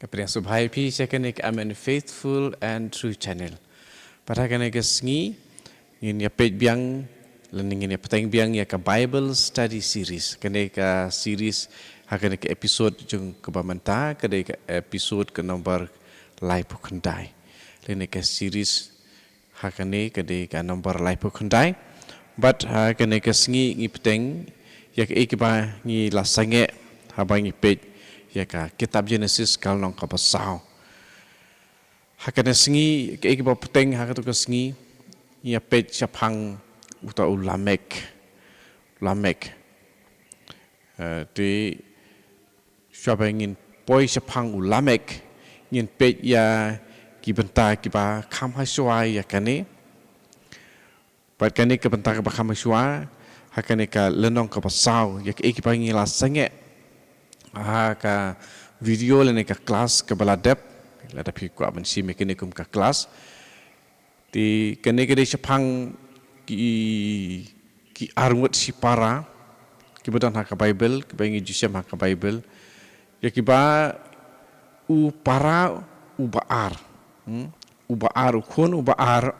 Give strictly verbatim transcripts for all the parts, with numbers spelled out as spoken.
Pdiang sngewbha ïa phi sha kane ka Amen Faithful and True Channel. Bad ha kane ka sngi ngin ïa peit biang lane ngin ïa bteng biang ïa ka Bible Study Series. Kane ka series ha kane ka episode jong kaba mynta ka dei ka episode ka number laiphew khyndai. Lane ka series ha kane ka dei ka number laiphew khyndai. Bad ha kane ka sngi ngi bteng ïa kaei kaba ngi la sangeh haba ngi peit ïa ka kitab Genesis ka lynnong kaba saw. Ha kane sngi kaei kaba bteng ha kato ka sngi ngi ïa peit shaphang uta u Lamek. Lamek. Eh, te shuwa ba ngin poi shaphang u Lamek ngin peit ïa ki bynta kiba kham hashwa ïa kane. Bad kane ka bynta kaba kham hashwa ha kane ka lynnong kaba saw ïa kaei kaba ngi la sangeh ha ka video lane ka klas kaba la dep. Lada phi kwah ban shim ïa kane kum ka klas. Te kane ka dei shaphang ki, ki arngut shipara kiba don ha ka Bible, kiba ngi ju shem ha ka Bible. Ïa kiba u para uba ar. Hmm? Uba ar, u khun uba ar.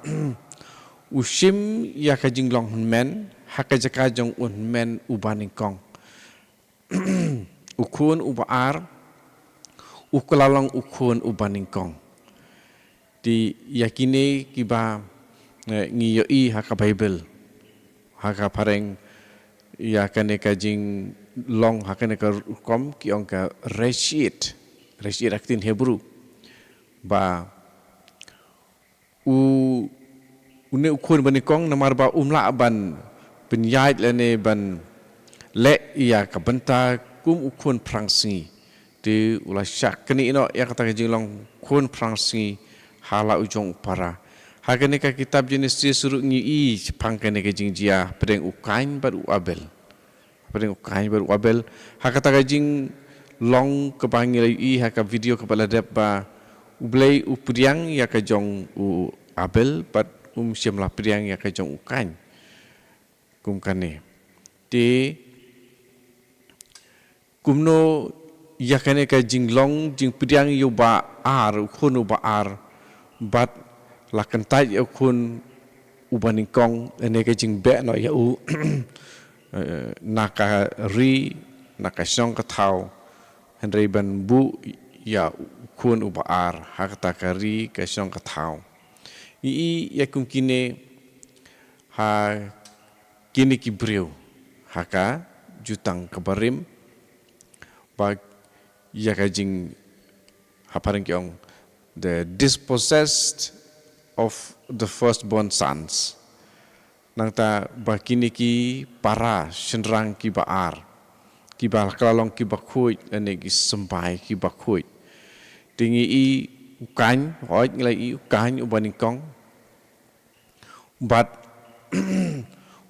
U shim ïa ka jinglong hynmen ha ka jaka jong u hynmen uba nyngkong. U khun uba ar u kylla long u khun uba nyngkong. Te ïa kine kiba, eh, ngi ïohi ha ka Bible. Ha ka phareng ïa kane ka jinglong ha kane ka rukom ki ong ka Reshit. Reshit ha ka ktien Hebru. Ba u, une u khun ba nyngkong namar ba um lah ban pynïaid lane ban leh ïa ka bynta kum u khun phrangsngi. Te u la shah knieh noh ïa kata ka jinglong khun phrangsngi ha la u jong u para. Ha kane ka kitab Genesis ruh ngi i shaphang kane ka jingjia hapdeng u Kain bad u Abel. Hapdeng u Kain bad u Abel. Ha kata ka jinglong kaba ngi la ïohi ha ka video kaba la dep ba U Blei u pdiang ïa ka jong u Abel bad um shym la pdiang ïa ka jong u Kain. Kum kane. Te kumno ïa kane ka jinglong jingpdiang ïa uba ar, u khun uba ar, bad la kyntait ïa u khun uba nyngkong, lane ka jingbeh noh ïa u, eh, na ka ri, na ka shong ka thaw, hynrei ban buh ïa u khun uba ar ha kata ka ri ka shong ka thaw. Ngi i ïa kum kine ha kine ki briew ha ka Jutang ka barim, ba ïa ka jing, ha phareng ki ong, the dispossessed of the firstborn sons. Nangta ba kine ki para shynrang kiba ar, kiba la kylla long kiba khuid, lane ki symbai kiba khuid. Te ngi i u Kain, hooid ngi la i u Kain uba nyngkong. Bad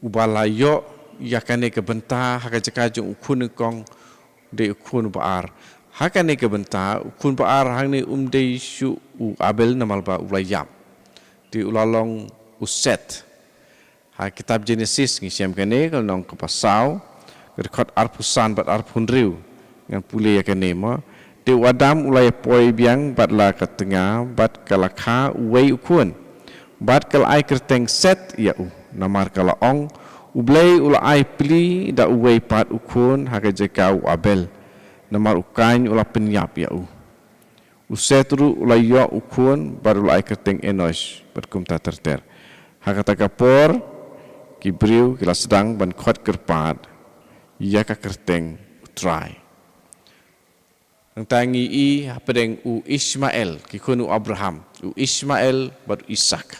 uba la ïoh ïa kane ka bynta ha ka jaka jong u khun nyngkong dei u khun uba ar. Ha kane ka bynta u khun uba ar hangne um dei shuh u Abel namar ba u la ïap. Te u la long u Seth. Ha kitab Genesis ngi shem kane ka lynnong kaba saw, ka dkhot arphew san bad arphew hynriew. Ngan pule ïa kane mo. Te u Adam u la ïa poi biang bad la ka tnga bad ka la kha uwei u khun. Bad ka la ai kyrteng Seth ïa u. Namar ka la ong, U Blei u la ai pli da uwei pat u khun ha ka jaka u Abel. Namar u Kain u la pynïap ïa u. U Seth ruh u la ïoh u khun bad u la ai kyrteng Enosh bad kumta ter ter. Ha kata ka por ki briew ki la sdang ban khot kyrpad ïa ka kyrteng U Trai. Nangta ngi i hapdeng u Ishmael, ki khun u Abraham, u Ishmael bad u Isak.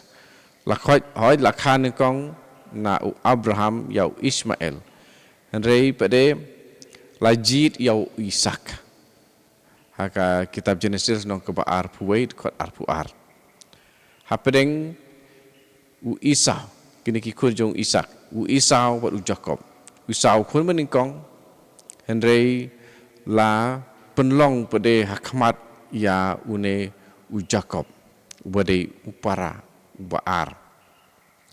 La khot, hooid la kha nyngkong na u Abraham ïa u Ishmael. Hynrei pat de la jied ïa u Isak. Ha ka kitab Genesis lynnong kaba arphew wei dkhot arphew ar. Hapdeng u Esau, kine ki khun jong u Isak, u Esau bad u Jakob. U Esau u khun ba nyngkong, hynrei la pynlong pat de ha khmat ïa une u Jakob, uba dei u para uba ar.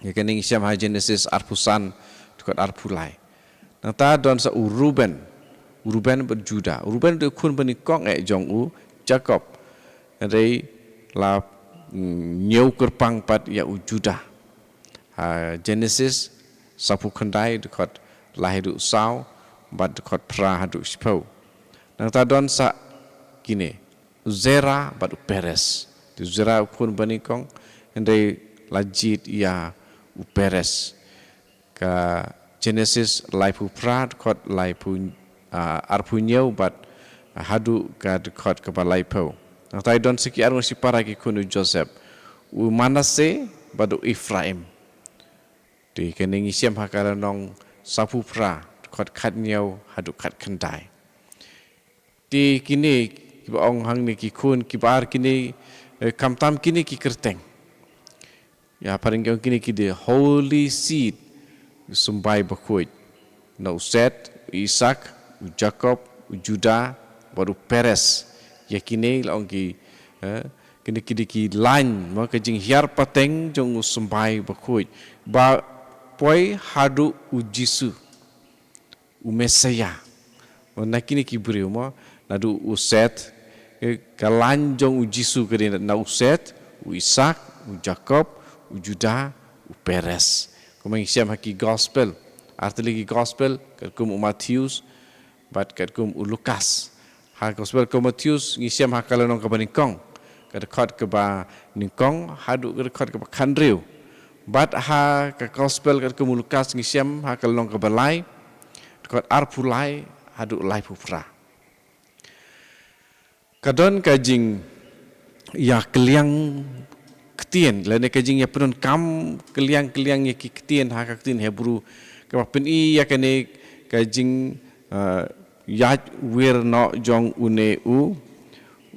Ïa kane ngi shem ha Genesis arphew san, dkhot arphew lai. Nangta don sa u Ruben, u Ruben bad Judah. U Ruben u dei u khun ba nyngkong eh jong u Jakob. Hynrei la, mm, ñiew kyrpang pat ïa u Judah. Ha Genesis saphew khyndai dkhot lai haduh saw bad dkhot phra haduh shiphew. Nangta don sa kine, u Zerah bad u Perez. Te u Zerah u khun banyngkong, hynrei la jied ïa u Perez. Ka Genesis laiphew phra dkhot laiphew, ah, arphew hynñiew bad haduh ka dkhot kaba laiphew. Nangta don sa ki arngut shipara ki khun u Joseph, u Manasseh bad u Ephraim. Te kane ngi shem ha ka lynnong saphew phra dkhot khathynñiew haduh khatkhyndai. Te kine kiba ong hangne ki khun kiba ar kine, eh, khamtam kine ki kyrteng. Ïa, phareng ki ong kine ki dei holy seed, symbai bakhuid. Na u Seth, u Isaac, u Jacob, u Judah bad u Perez. Ïa kine la ong ki, eh, kine ki dei ki lain, mo, ka jinghiar pateng jong u symbai bakhuid ba poi haduh u Jisu, u Messiah. Mo, na kine ki briew, mo, naduh u Seth, eh, ka lain jong u Jisu ka dei na u Seth, u Isaac, u Jacob, u Judah, u Perez. Kumba ngi shem ha ki gospel, artylli ki gospel, katkum u Mattheus bad katkum u Lukas. Ha gospel ka Mattheus ngi shem ha ka lynnong kaba nyngkong, ka dkhot kaba nyngkong haduh ka dkhot kaba khathynriew. Bad ha ka gospel katkum u Lukas ngi shem ha ka lynnong kaba lai, dkhot arphew lai haduh laiphew phra. Ka don ka jingïakylliang ktien lane ka jingïapyndonkam kylliang kylliang ïa ki ktien ha ka ktien Hebru, kaba pyni ïa kane ka jing, eh, ïaid wir noh jong une u,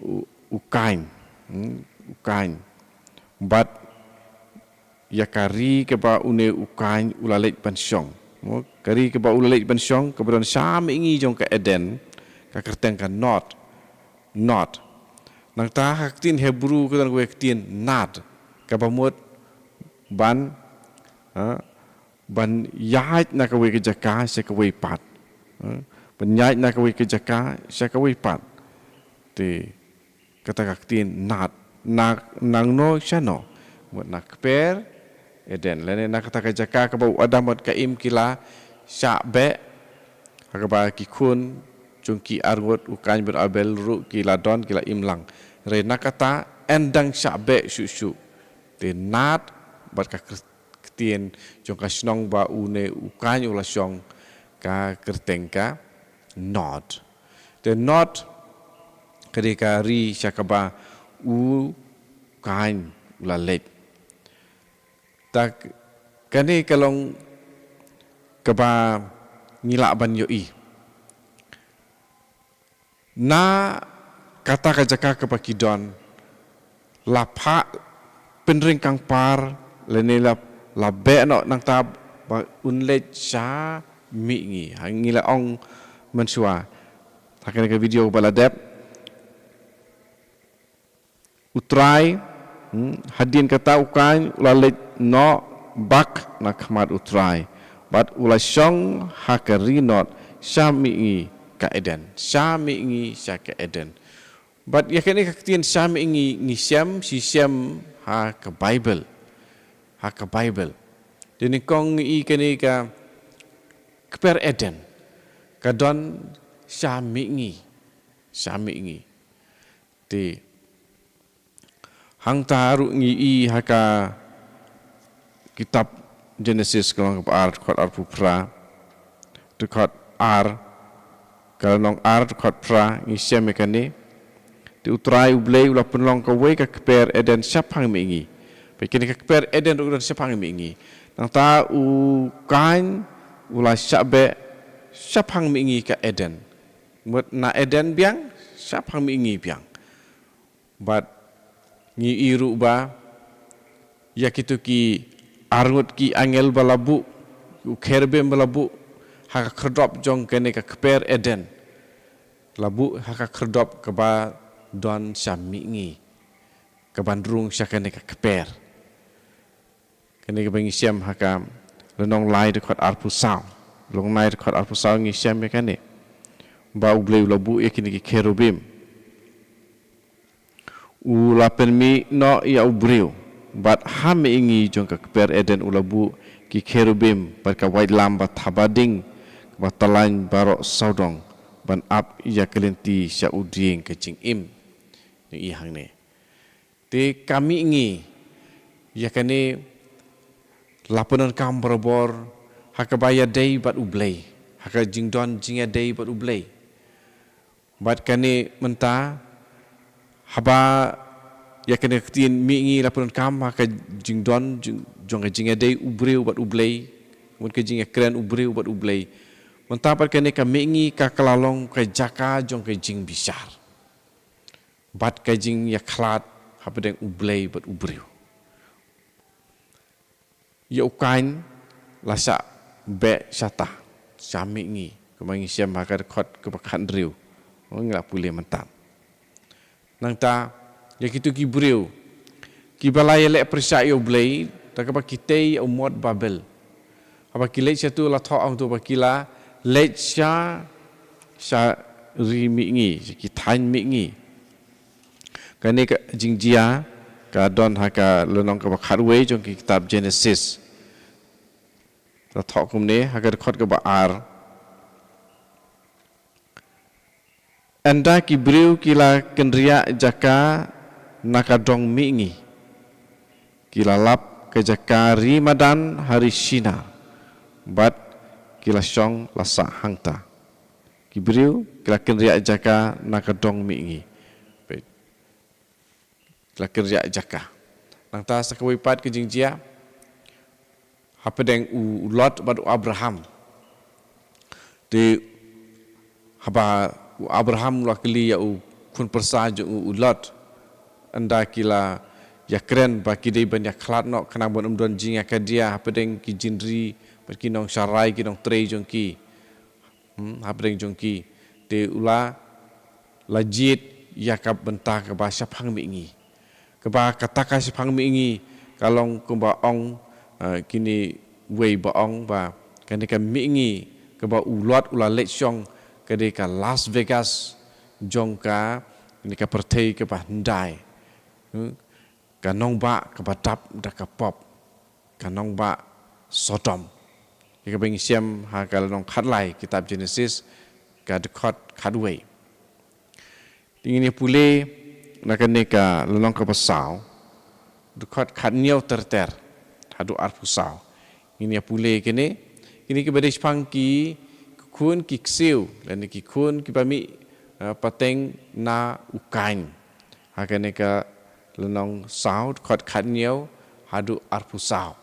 u, u Kain. Hmm, u Kain. Bad ïa ka ri kaba une u Kain u la leit ban shong. Mo, ka ri kaba u la leit ban shong, kaba don sha mihngi jong ka Eden, ka kyrteng ka Nod. Nod. Nangta ha ka ktien Hebru ka don kawei ka ktien Nad, kaba mut ban, ha, ban ïaid na kawei ka jaka sha kawei pat. Ha, ban ïaid na kawei ka jaka sha kawei pat. Te kata ka ktien Nad, na, nangno shano? Mut na kper Eden, lane na kata ka jaka kaba u Adam bad ka Im ki la shah beh, ha kaba ki khun jong ki arngut u Kain bad Abel ruh ki la don, ki la im lang. Hynrei na kata yn dang shah beh shuh shuh. Te Nad bad ka kyr-, ktien jong ka shnong ba une u Kain u la shong, ka kyrteng ka Nod. Te Nod ka dei ka ri sha kaba u Kain u la leit. Ta kane ka long kaba ngi lah ban ïohi. Na kata ka jaka kaba ki don, la phah pynring kangpar, lane la, la beh noh nangta ba un leit sha mihngi. Ha ngi la ong mynshuwa ha kane ka video ba la dep. U Trai, hmm, hadien kata u Kain u la leit noh bak na khmat u Trai. Bad u la shong ha ka ri Nod sha mihngi ka Eden. Sha mihngi sha ka Eden. Bad ïa kane ka ktien sha mihngi ngi shem, shishem ha ka Baibl. Ha ka Baibl. Te nyngkong ngi i kane ka kper Eden ka don sha mihngi. Sha mihngi. Te hangta ruh ngi i ha ka kitab Genesis ka lynnong kaba ar dkhot arphew phra, dkhot ar, ka lynnong ar dkhot phra ngi shem ïa kane. Te u Trai u Blei u la pynlong kawei ka kper Eden shaphang mihngi. Ba kane ka kper Eden ruh don shaphang mihngi. Nangta u Kain u la shah beh shaphang mihngi ka Eden. Mut na Eden biang, shaphang mihngi biang. Bad ngi i ruh ba ïa kito ki arngut ki angel ba la buh, u kherubim ba la buh ha ka khyrdop jong kane ka kper Eden. La buh ha ka khyrdop kaba don sha mihngi, kaban rung sha kane ka kper. Kane kaba ngi shem ha ka lynnong lai dkhot arphew saw. Lynnong lai dkhot arphew saw ngi shem ïa kane. Ba u Blei u la buh ïa kine ki kherubim. U la pynmih noh ïa u briew, bad ha mihngi jong ka kper Eden u la buh ki kherubim bad ka waitlam ba thaba ding, ba talain baroh sawdong, ban ap ïa ka lynti sha u dieng ka jingim. Ngi i hangne. Te ka mihngi, ïa kane la pyndonkam barabor ha kaba ïadei bad U Blei, ha ka jingdon jingïadei bad U Blei. Bad kane mynta, haba ïa kane ka ktien mihngi la pyndonkam ha ka jingdon jing-, jong ka jingïadei u briew bad U Blei, bad ka jingïakren u briew bad U Blei. Mynta pat kane ka mihngi ka, ka la long ka jaka jong ka jingbishar bad ka jingïakhlad hapdeng U Blei bad u briew. Ïa u Kain la shah beh shata sha mihngi, kumba ngi shem ha ka dkhot kaba khathynriew. Ngi la pule mynta. Nangta, ïa kito ki briew kiba la ïaleh pyrshah ïa U Blei, da kaba ki tei ïa u mot Babel. Haba ki leit shatu la thoh hangto ba ki la leit sha, sha ri mihngi, sha ki thaiñ mihngi. Kane ka jingjia ka don ha ka lynnong kaba khatwei jong ki kitab Genesis. La thoh kumne ha ka dkhot kaba ar. Ynda ki briew ki la kynriah jaka na ka dong mihngi, ki la lap ka jaka ri madan ha ri Shinar, bad ki la shong la sah hangta. Ki briew ki la kynriah jaka na ka dong mihngi. Peit. Ki la kynriah jaka. Nangta sa kawei pat ka jingjia hapdeng u, u Lot bad u Abraham. Te haba u Abraham u la kylli ïa u khun pyrsa jong u, u Lot, ynda ki la ïakren ba ki dei ban ïakhlad noh khnang ban ym don jingïakajia hapdeng ki jingri bad ki nongsharai ki nongtrei jong ki. Hmm, hapdeng jong ki. Te u la, la jied ïa ka bynta kaba shaphang mihngi. Kaba kata ka shaphang mihngi ka long kumba ong, eh, kine wei ba ong ba kane ka mihngi kaba u Lot u la leit shong ka dei ka Las Vegas jong ka, kane ka pyrthei kaba hyndai. Hmm, ka nongbah kaba dap da ka pop, ka nongbah Sodom. Ïa kaba ngi shem ha ka lynnong khatlai kitab Genesis, ka dkhot khatwei. Te ngin ïa pule na kane ka lynnong kaba saw, dkhot khathynñiew ter ter haduh arphew saw. Ngin ïa pule kine, kine kiba dei shaphang ki khun ki ksiew lane ki khun kiba mih, eh, pateng na u Kain. Ha kane ka lynnong saw, dkhot khathynñiew haduh arphew saw.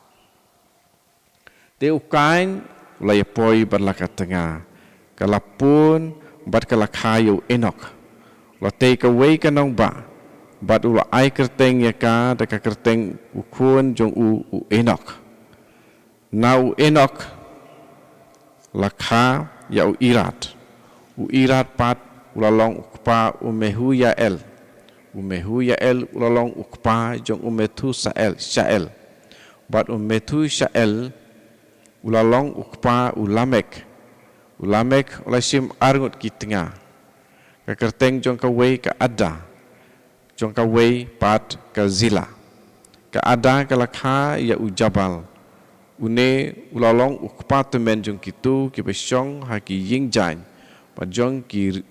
Te u Kain u la ïapoi bad la ka tnga, ka la pun bad ka la kha ïa u Enok. U la tei kawei ka nongbah bad u la ai kyrteng ïa ka da ka kyrteng u khun jong u, u Enok. Na u Enok la kha ïa u Irad. U Irad pat u la long u kpa u Mehuyael. U Mehuyael u la long u kpa jong u Methusael, Shael. Bad u Methushael u la long u kpa u Lamek. U Lamek u la shim arngut ki tnga. Ka kyrteng jong kawei ka Ada, jong kawei pat ka Zila. Ka Ada ka la kha ïa u Jabal. Une u la long u kpa tymmen jong kito kiba shong ha ki ïing jaiñ bad jong ki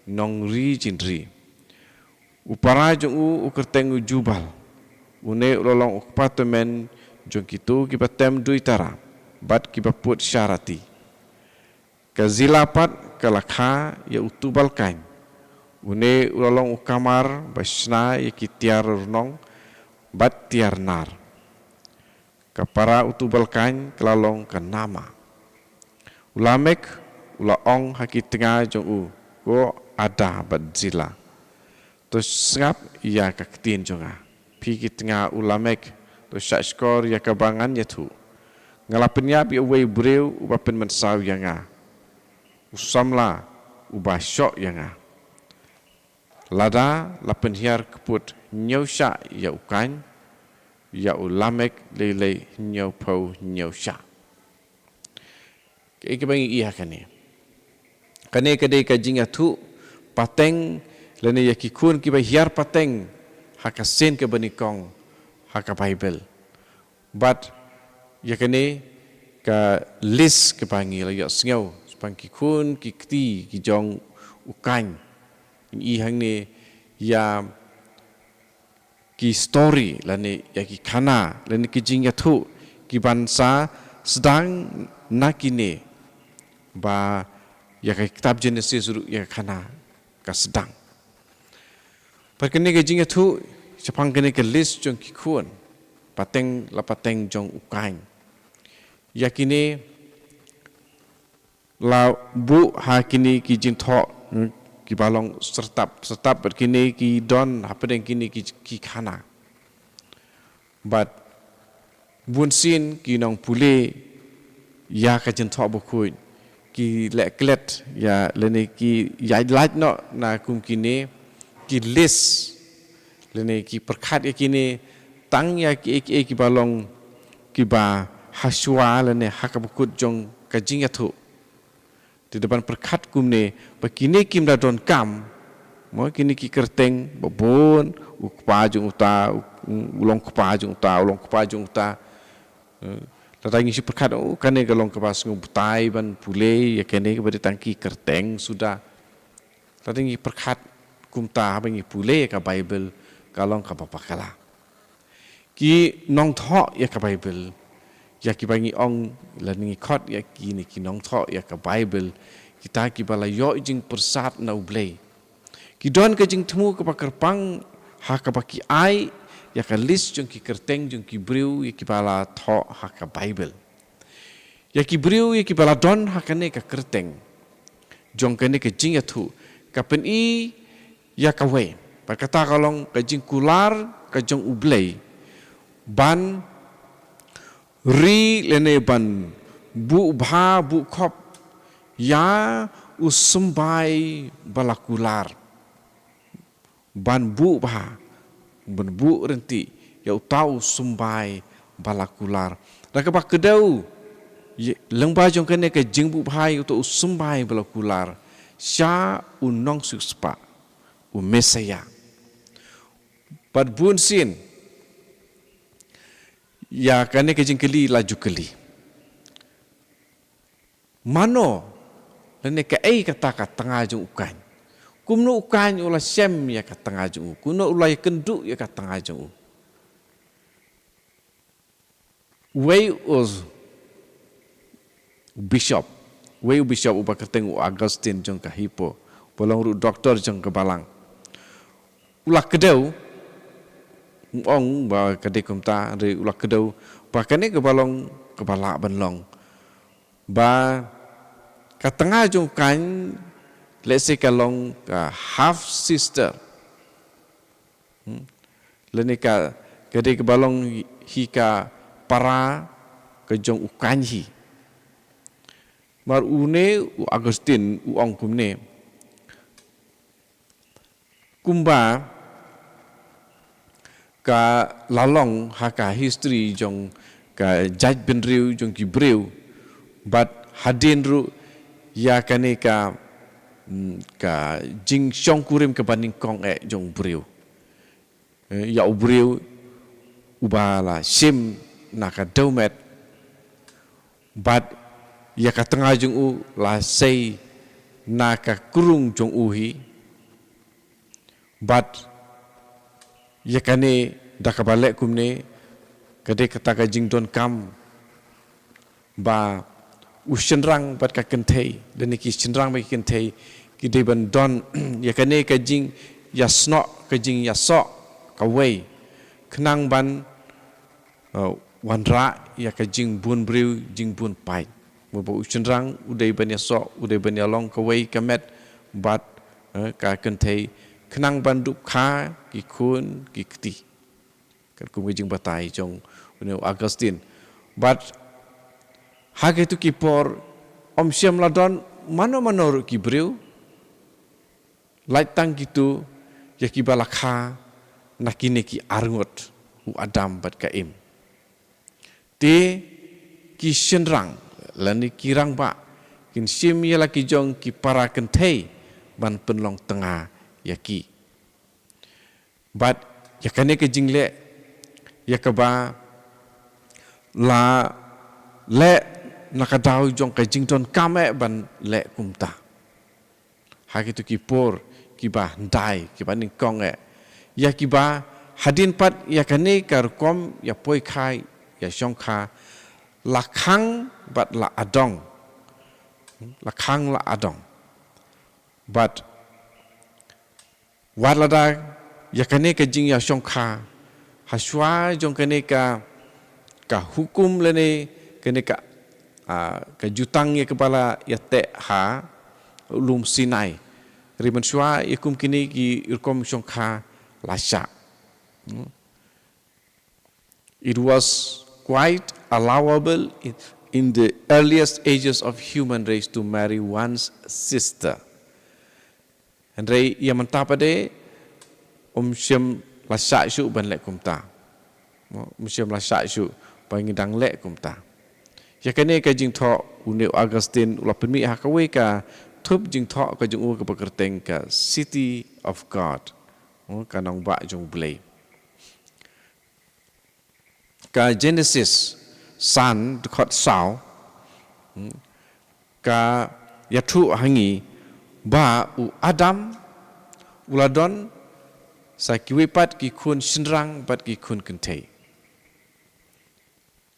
nongri jingri. U para jong u u kyrteng u Jubal. Une u la long u kpa tymmen jong kito kiba tem duitara bad kiba put sharati. Ka Zila pat ka la kha ïa u Tubal Kain. Une u la long u kamar ba shna ïa ki tiar rnong bad tiar nar. Ka para u Tubal Kain ka la long ka Naama. U Lamek u la ong ha ki tnga jong u, ko Ada bad Zila, to sngap ïa ka ktien jong nga. Phi ki tnga u Lamek, to shahshkor ïa kaba ngan ïathuh. Nga la pynïap ïa uwei u briew uba pynmynsaw ïa nga. U samla uba shoh ïa nga. Lada la pynhiar kput hynñiew shah ïa u Kain, ïa u Lamek lei lei hynñiewphew hynñiew shah. Kaei kaba ngi i ha kane? Kane ka dei ka jingïathuh pateng lane ïa ki khun kiba hiar pateng ha ka sien kaba nyngkong ha ka Baibl. Bad ïa kane ka list kaba ngi la ïohsngew shaphang ki khun ki kti ki jong u Kain. Ngi i hangne ïa ki story lane ïa ki khana lane ki jingïathuh ki ban sa sdang na kine, ba ïa ka kitab Genesis ruh ïa ka khana ka sdang. Bad kane ka jingïathuh shaphang kane ka list jong ki khun pateng la pateng jong u Kain. Ïa kine la buh ha kine ki jingthoh, hmm, kiba long syrtap syrtap bad kine ki don hapdeng kine ki, ki khana. Bad bunsien ki nongpule ïa ka jingthoh bakhuid ki leh klet ïa lane ki ïaid lait noh na kum kine ki list lane ki pyrkhat ïa kine tang ïa kiei kiei kiba long kiba hashwa lane ha kaba kut jong ka jingïathuh. Te da ban pyrkhat kumne ba kine kim da donkam, mo, kine ki kyrteng ba bun, u kpa jong uta, u, u long kpa jong uta, u long kpa jong uta. Eh, lada ngi shu pyrkhat, oh, kane ka long kaba sngewbha ban pule ïa kane kaba dei tang ki kyrteng suda. Lada ngi pyrkhat kumta haba ngi pule ïa ka Baibl ka long kaba bakla. Ki nongthoh ïa ka Baibl, ïa kiba ngi ong lane ngi khot ïa kine ki nongthoh ïa ka Baibl, kita kiba la ïoh jingpyrsad na U Blei. Ki don ka jingthmu kaba kyrpang ha kaba ki ai ïa ka list jong ki kyrteng jong ki briew ïa kiba la thoh ha ka Baibl. Ïa ki briew ïa kiba la don ha kane ka kyrteng jong kane ka jingïathuh ka pyni ïa kawei. Bad kata ka long ka jingkular ka jong U Blei ban ri lane ban buh bha buh khop ïa u symbai ba la kular. Ban buh bha, ban buh ryntih ïa uta u symbai ba la kular. Da kaba kdew, ïa, lyngba jong kane ka jingbuh bha ïa uta u symbai ba la kular, sha u nongsiewspah, u Messaïah. Bad bunsien, ïa kane ka jingkylli la ju kylli. Mano, lane kaei kata ka tnga jong u Kain? Kumno u Kain u la shem ïa ka tnga jong u? Kumno u la ïakynduh ïa ka tnga jong u? Uwei u bishop, uwei u bishop uba kyrteng u Augustine jong ka Hippo, ba long ruh doktor jong ka balang. U la kdew, u ong ba ka dei kumta, hynrei u la kdew ba kane kaba long kaba lah ban long. Ba ka tnga jong u Kain, let's say ka long ka half sister. Hmm? Lane ka, ka dei kaba long hi ka para ka jong u Kain hi. Mar une u Augustine u ong kumne. Kumba ka la long ha ka history jong ka jaitbynriew jong ki briew, bad hadien ruh ïa kane ka, mm, ka jingshongkurim kaba nyngkong eh jong u briew. Eh, ïa u briew uba la shim na ka dewmet, bad ïa ka tnga jong u la sei na ka krung jong u hi. Bad ïa kane da kaba leh kumne ka dei kata ka jingdonkam ba u shynrang bad ka kynthei, lane ki shynrang bad ki kynthei, ki dei ban don ïa kane ka jingïasnoh, ka jingïasoh kawei, khnang ban, uh, wanrah ïa ka jingbun briew, jingbun paid. Mo ba u shynrang u dei ban ïasoh, u dei ban ïalong kawei ka met bad, eh, ka kynthei, khnang ban dup kha ki khun ki kti. Katkum ka jingbatai jong une u Augustine. Bad ha kitu ki por, ym shym la don mano mano ruh ki briew, lait tang kitu ïa kiba la kha na kine ki arngut, u Adam bad ka Im. Te ki shynrang lane ki rangbah kin shim ïa la ki jong ki para kynthei ban pynlong tnga ïa ki. Bad ïa kane ka jingleh, ïa kaba la leh na ka daw jong ka jingdonkam eh ban leh kumta. Ha kito ki por kiba hyndai, kiba nyngkong eh, ïa kiba hadien pat ïa kane ka rukom ïa poi kha, ïa shong kha, la khang bad la adong. La khang la adong. Bad wat lada ïa kane ka jingïashong kha, ha shuwa jong kane ka, ka hukum lane kane ka, ah, ka jutang ïa kaba la ïateh ha u lum Sinai. Hynrei mynshuwa ïa kum kine ki rukom shong kha la shah. Hmm. It was quite allowable in, in the earliest ages of human race to marry one's sister. Hynrei ïa mynta pat de, ym shym la shah shuh ban leh kumta. Mo, ym shym la shah shuh ba ngi dang leh kumta. Ïa kane ka jingthoh, une u Augustine u la pynmih ha kawei ka thup jingthoh ka jong u kaba kyrteng ka City of God. Mo, ka nongbah jong U Blei. Ka Genesis san dkhot saw, hmm, ka ïathuh ha ngi ba u Adam u la don sa kiwei pat ki khun shynrang bad ki khun kynthei.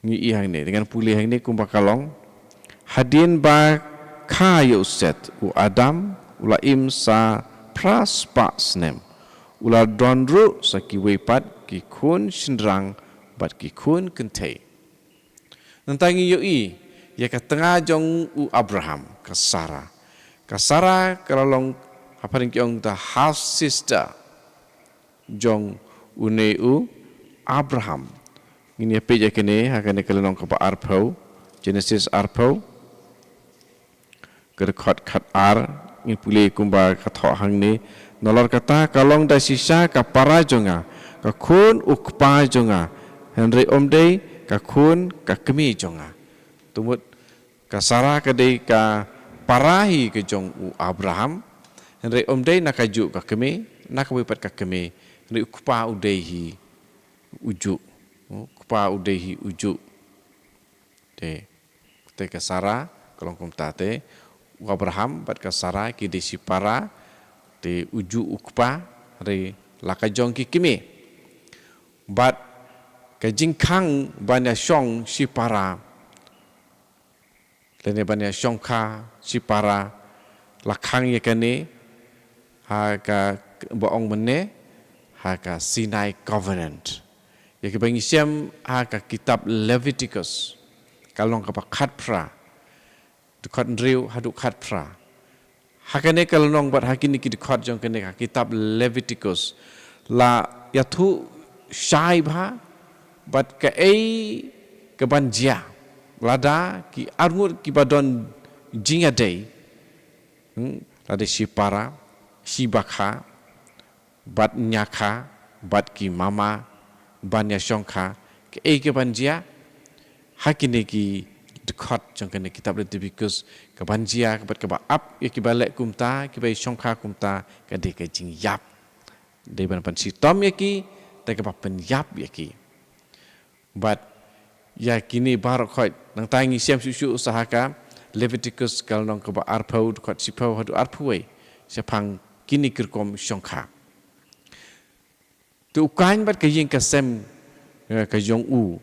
Ngi i hangne, te ngan pule hangne kumba ka long. Hadien ba kha ïa u Set, u Adam u la im sa phra spah snem. U la don ruh sa kiwei pat ki khun shynrang bad ki khun kynthei. Nangta ngi ïohi ïa ka tnga jong u Abraham, ka Sarah. Ka Sarah ka la long, ha phareng ki ong, the half sister jong une u Abraham. Ngin ïa peit ïa kane ha kane ka lynnong kaba arphew, Genesis arphew, ka dkhot khatar, ngin pule kumba ka thoh hangne. Nalor kata, ka long da shisha ka para jong nga, ka khun u kpa jong nga, hynrei ym dei ka khun ka kmie jong nga. To mut ka Sarah ka dei ka para hi ka jong u Abraham, hynrei ym dei na kajuh ka kmie, na kawei pat ka kmie, hynrei u kpa u dei hi ujuh. U kpa u dei hi ujuh. Te, te ka Sarah ka long kumta te, u Abraham bad ka Sarah ki dei shipara, te ujuh u kpa, hynrei la ka jong ki kmie. Bad ka jingkhang ban ïashong shipara, lane ban ïashong kha shipara, la khang ïa kane ha kaba ong mynne ha ka Sinai Covenant. Ïa kaba ngi shem ha ka kitab Leviticus, ka lynnong kaba khatphra, dkhot hynriew haduh khatphra. Ha kane ka lynnong bad ha kine ki dkhot jong kane ka kitab Leviticus, la ïathuh shai bha bad kaei kaban jia lada ki arngut kiba don jingïadei, hmm, lada shipara, shibakha, bad ñiakha, bad ki mama, ban ïashong kha, kaei kaban jia, ha kine ki dkhot jong kane kitab Leviticus, kaban jia, bad kaba ap ïa kiba leh kumta, kiba ïashong kha kumta, ka dei ka jingïap. Dei ban pynshitom ïa ki, te kaba pynïap ïa ki. Bad ïa kine baroh khoit, nangta ngi shem shuh shuh sa ha ka Leviticus ka lynnong kaba arphew, dkhot shiphew haduh arphew wei, shaphang kine ki rukom shong kha. Te u Kain bad ka ïing ka sem, eh, ka jong u,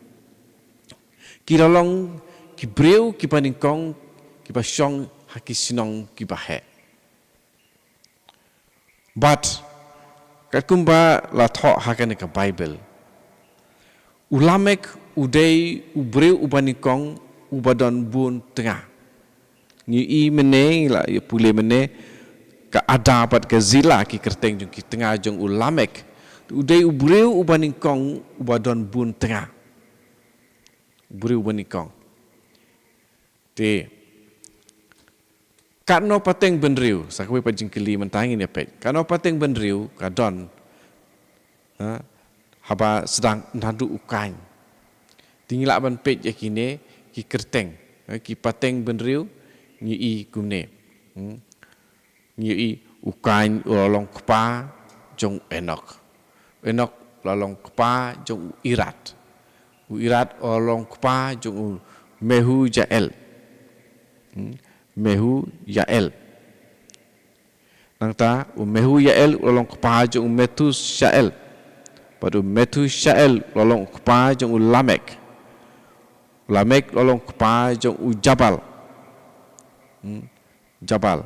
ki la long ki briew kiba nyngkong kiba shong ha ki shnong kiba heh. Bad katkum ba la thoh ha kane ka Baibl, u Lamek u dei u briew uba nyngkong uba don bun tnga. Ngi i mynne, la ïa pule mynne, ka Adah bad ka Zillah ki kyrteng jong ki tnga jong u Lamek. U dei u briew uba nyngkong uba don bun tnga. U briew uba nyngkong. Te, katno pateng bynriew, sa kawei pat jingkylli mynta ngin ïa peit. Katno pateng bynriew ka don, ha, haba sdang naduh u Kain. Te ngi lah ban peit ïa kine ki kyrteng, ha, ki pateng bynriew ngi i kumne. Hmm. Ngi i u Kain u la long kpa jong u Enok. U Enok la long kpa jong u Irad. U Irad u la long kpa jong u Mehujael. Hmm? Mehujael. Nangta u Mehujael u la long kpa jong u Methushael. Bad u Methushael u la long kpa jong u Lamek. U Lamek u la long kpa jong u Jabal. Hmm? Jabal.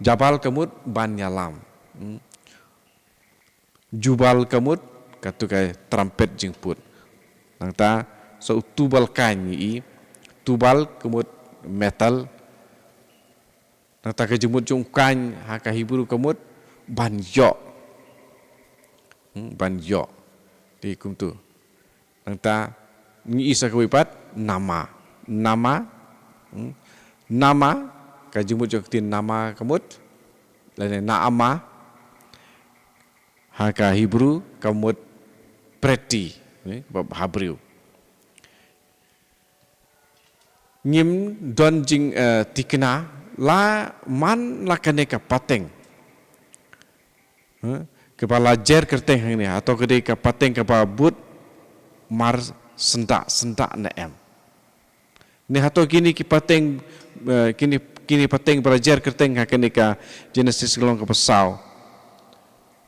Jabal ka mut ban ïalam. Hmm? Jubal ka mut katu ka trumpet jingput. Nangta sa u Tubal Kain ngi i. Tubal ka mut metal. Nangta ka jingmut jong u Kain ha ka Hebru ka mut ban ïoh. Hmm, ban ïoh. Te kumtu. Nangta ngi i sa kawei pat Nama. Nama. Hmm. Nama ka jingmut jong ka ktien Nama ka mut lane Naama ha ka Hebru ka mut preti, eh, ba ha briew. Ngim don jing, eh, tikna la man la kane ka pateng. Eh, kaba la jer kyrteng hangne, hato ka dei ka pateng kaba bud mar syndah syndah ne em. Ne hato kine ki pateng, eh, kine, kine pateng ba la jer kyrteng ha kane ka Genesis ka lynnong kaba saw.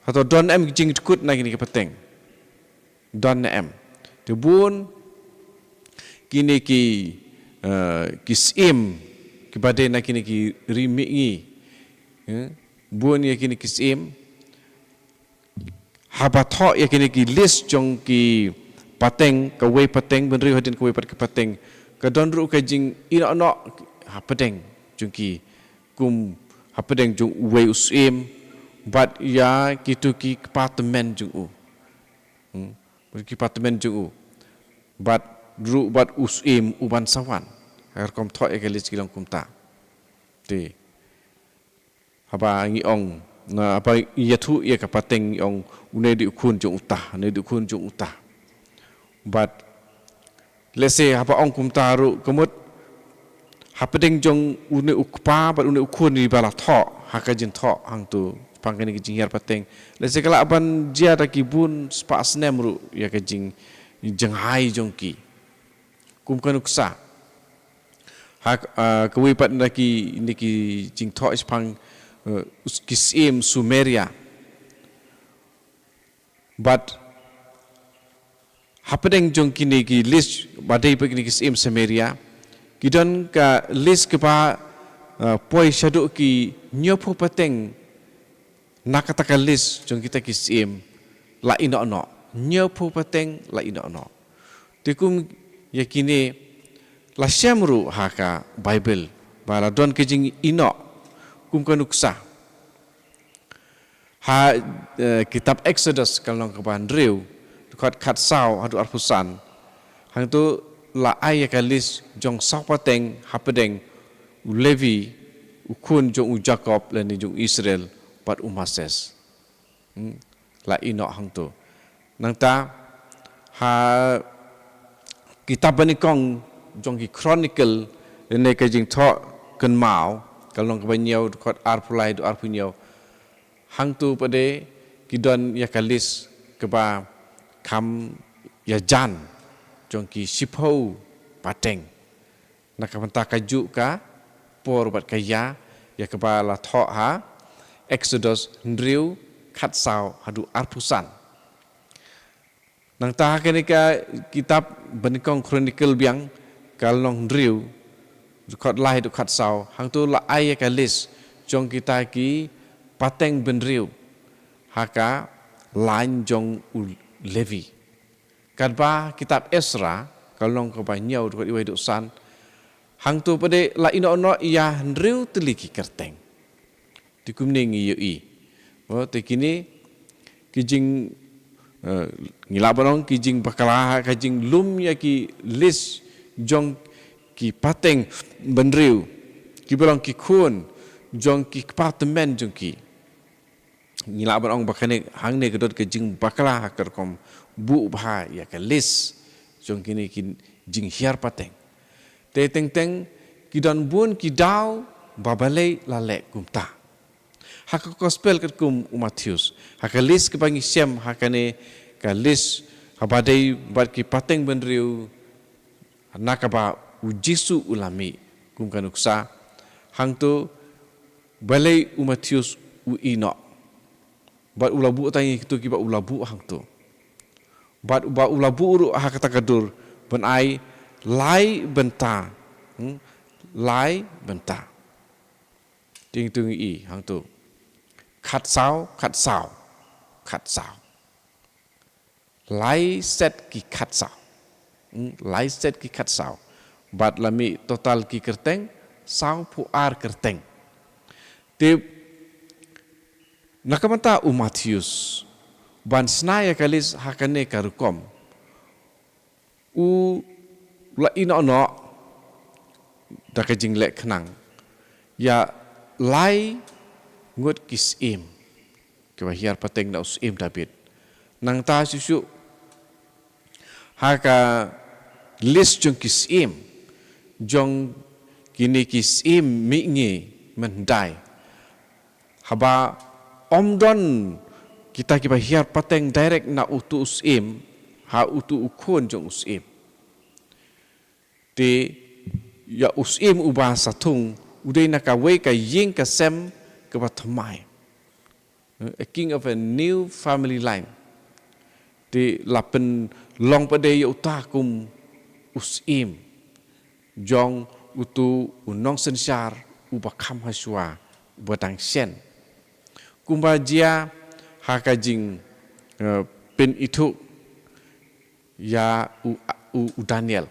Hato don em ki jingdkut na kine ki pateng. Don ne em. Te bun kine ki, eh, ki syiem kiba dei na kine ki ri mihngi. Eh, bun ïa kine ki syiem. Haba thoh ïa kine ki list jong ki pateng, kawei pateng bynriew hadien kawei pat ki pateng, ka don ruh ka jingïehnoh noh hapdeng jong ki, kum hapdeng jong uwei u syiem bad ïa kitu ki kpa tymmen jong u. Hmm. Bad ki kpa tymmen jong u. Bad ruh bad u syiem uban sa wan. Ka rukom thoh ïa ka list ki long kumta. Te haba ngi ong, na, haba ngi ïathuh ïa ka pateng ngi ong une dei u khun jong uta, une dei u khun jong uta. Bad lehse haba ong kumta ruh ka mut hapdeng jong une u kpa bad une u khun iba la thoh ha ka jingthoh hangtu shaphang kane ka jinghiar pateng. Lehse ka lah ban jia da ki bun spah snem ruh ïa ka jing, jingjngai jong ki. Kum ka nuksa. Ha, ah, kawei pat na ki, na ki jingthoh shaphang, eh, ki syiem Sumeria. Bad hapdeng jong kine ki list, ba dei pat kine ki syiem Sumeria, ki don ka list kaba, eh, poi shaduh ki hynñiewphew pateng na kata ka list jong kita ki syiem la ïehnoh noh. Hynñiewphew pateng la ïehnoh noh. Te kum ïa kine la shem ruh ha ka Baibl ba la don ka jingïehnoh kum ka nuksa. Ha, eh, kitab Exodus ka lynnong kaba hynriew, dkhot khatsaw haduh arphew san. Hangtu la ai ïa ka list jong saw pateng hapdeng u Levi, u khun jong u Jakob lane jong u Israel, bad u Moses. Hmm, la ïehnoh hangtu. Nangta ha kitab banyngkong jong ki Chronicle lane ka Jingthoh Kynmaw ka lynnong kaba hynñiew, dkhot arphew lai haduh arphew hynñiew. Hangtu pat de ki don ïa ka list kaba kham ïajan jong ki shiphew pateng. Na ka bynta kajuh ka por bad ka ïa, ïa kaba la thoh ha Exodus hynriew khatsaw haduh arphew san. Nangta ha kane ka kitab banyngkong Chronicle biang ka lynnong hynriew, dkhot lai haduh khatsaw, hangtu la ai ïa ka list jong kita ki pateng bynriew ha ka line jong u Levi. Katba kitab Esra ka lynnong kaba hynñiew, dkhot wei haduh san, hangtu pat de la ïehnoh noh ïa hynriew tylli ki kyrteng. Te kumne ngi ïohi. Oh, te kine ki jing, eh, ngi lah ban ong ki jingbakla ha ka jinglum ïa ki list jong ki pateng bynriew kiba long ki khun jong ki kpa tymmen jong ki. Ngi lah ban ong ba kane hangne ka don ka jingbakla ha ka rukom buh bha ïa ka list jong kine ki jinghiar pateng. Te teng teng ki don bun ki daw ba balei la leh kumta. Ha ka gospel katkum u Mathaios, ha ka list kaba ngi shem ha kane ka list haba dei bad ki pateng bynriew na kaba u Jisu u la mih kum ka nuksa. Hangto balei u Mathaios u ïeh noh bad u la buh tang ïa kito kiba u la buh hangto. Bad uba u la buh ruh ha kata ka dur ban ai lai bynta. Hmm? Lai bynta. Te to ngi ïohi hangto. Khatsaw, khatsaw, khatsaw. Lai set ki khatsaw. Hmm, lai set ki khatsaw. Bad la mih total ki kyrteng, sawphew ar kyrteng. Te na ka bynta u Mathaios, ban shna ïa ka list ha kane ka rukom, u la ïeh noh noh da ka jingleh khnang ïa lai ngut ki syiem kiba hiar pateng na u syiem Dabid. Nangta shuh shuh ha ka list jong ki syiem, jong kine ki syiem mihngi mynhyndai, haba ym don kita kiba hiar pateng direct na uto u syiem, ha uto u khun jong u syiem. Te ïa u syiem uba sa thung u dei na kawei ka ïing ka sem kaba thymmai. A king of a new family line. Te la pynlong pat de ïa uta kum u syiem jong uto u nongsynshar uba kham hashwa, uba dang shen. Kumba jia ha ka jing, eh, pynithuh ïa u, u, u Daniel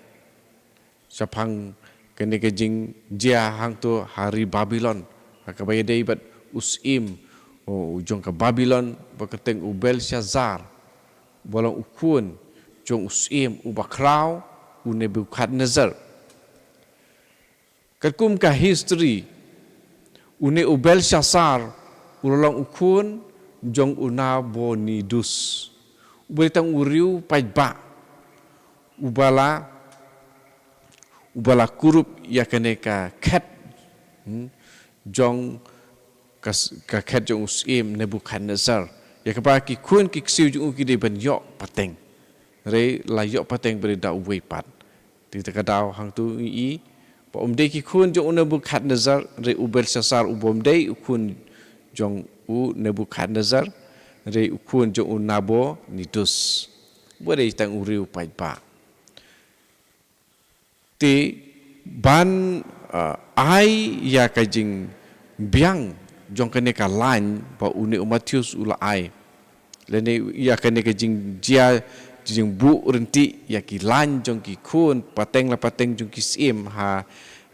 shaphang kane ka jingjia hangto ha ri Babilon, ha kaba ïadei bad u syiem, u, u jong ka Babilon, ba kyrteng u Belshassar, ba long u khun jong u syiem uba khraw, u Nebukhadnessar. Katkum ka history, une u Belshassar u la long u khun jong u Nabonidus, uba dei tang u riew paidbah, uba la, uba la kurup ïa kane ka khet, hmm, jong ka s-, ka khet jong u syiem Nebukhadnessar. Ïa kaba ki khun ki ksiew jong u ki dei ban ïoh pateng. Hynrei la ïoh pateng bad da uwei pat. Te kata ka daw hangto ngi ïohi ba um dei ki khun jong u Nebukhadnessar, hynrei u Belshassar u bym dei u khun jong u Nebukhadnessar, hynrei u khun jong u Nabonidus, uba dei tang u riew paidbah. Te ban, ah, ai ïa ka jingbiang jong kane ka lain ba une u Mathaios u la ai, lane ïa kane ka jingjia, jingbuh rynti ïa ki lain jong ki khun pateng la pateng jong ki syiem ha,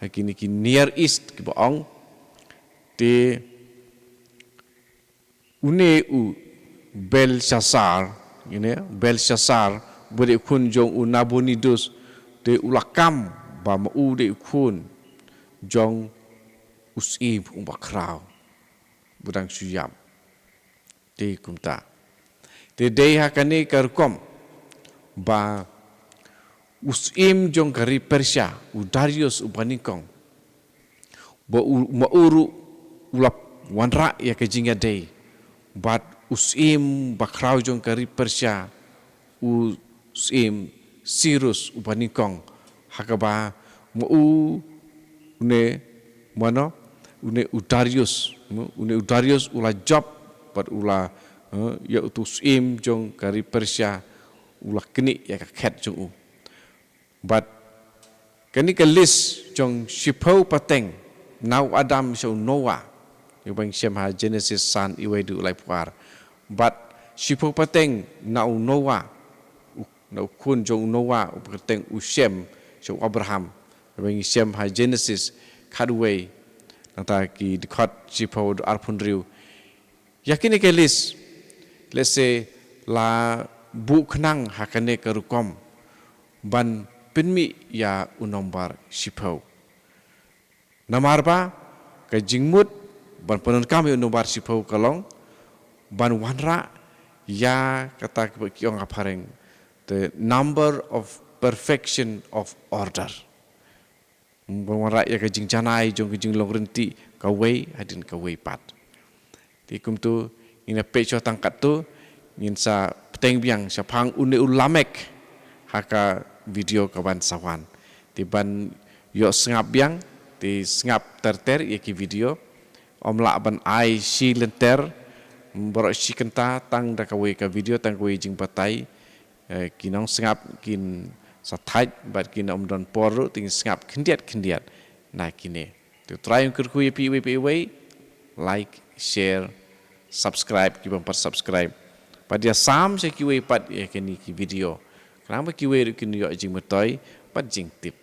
ha kine ki Near East kiba ong. Te une u Belshassar, une Belshassar, uba dei u khun jong u Nabonidus, te u la kam ba ma u dei u khun jong u syiem uba khraw, ba dang shu ïap. Te kumta. Te dei ha kane ka rukom ba u syiem jong ka ri Persia, u Darius uba nyngkong, ba u, ma u ruh u la wanrah ïa ka jingïadei bad u syiem ba khraw jong ka ri Persia, u syiem Sirus uba nyngkong, ha kaba ma u, une, mano, une u Darius, une u Darius u la jop bad u la, eh, ïa uto u syiem jong ka ri Persia, u la knieh ïa ka khet jong u. Bad kane ka list jong shiphew pateng, na u Adam sha u Noah, ïa ba ngi shem ha Genesis san, uwei haduh laiphew ar. Bad shiphew pateng na u Noah, u, na u khun jong u Noah, uba kyrteng u Shem, sha u Abraham, ïa ba ngi shem ha Genesis khatwei, nangta ki dkhot shiphew haduh arphew hynriew. Ïa kine ki list, lehse la buh khnang ha kane ka rukom ban pynmih ïa u nombar shiphew. Namar ba ka jingmut ban pyndonkam ïa u nombar shiphew ka long ban wanrah ïa kata kaba ki ong ha phareng, the number of perfection of order. Ban wanrah ïa ka jingjanai jong ka jinglong rynti kawei hadien kawei pat. Te kumto ngin ïa peit shuwa tang katto, ngin sa teng biang shaphang une u Lamek ha ka video ka ban sa wan. Te ban ïoh sngap biang, te sngap ter ter ïa ki video. Ym lah ban ai shi lynter, baroh shi kynta tang da kawei ka video, tang kawei jingbatai. Eh, ki nongsngap kin sa thait bad kin ym don por ruh, te ngin sngap khyndiat khyndiat na kine. Te U Trai un kyrkhu ïa phi iwei pa iwei. Like, share, subscribe, ki bym pat subscribe. Bad ïa sam sha kiwei pat ïa kine ki video, khnang ba kiwei ruh kin ïoh jingmyntoi bad jingtip.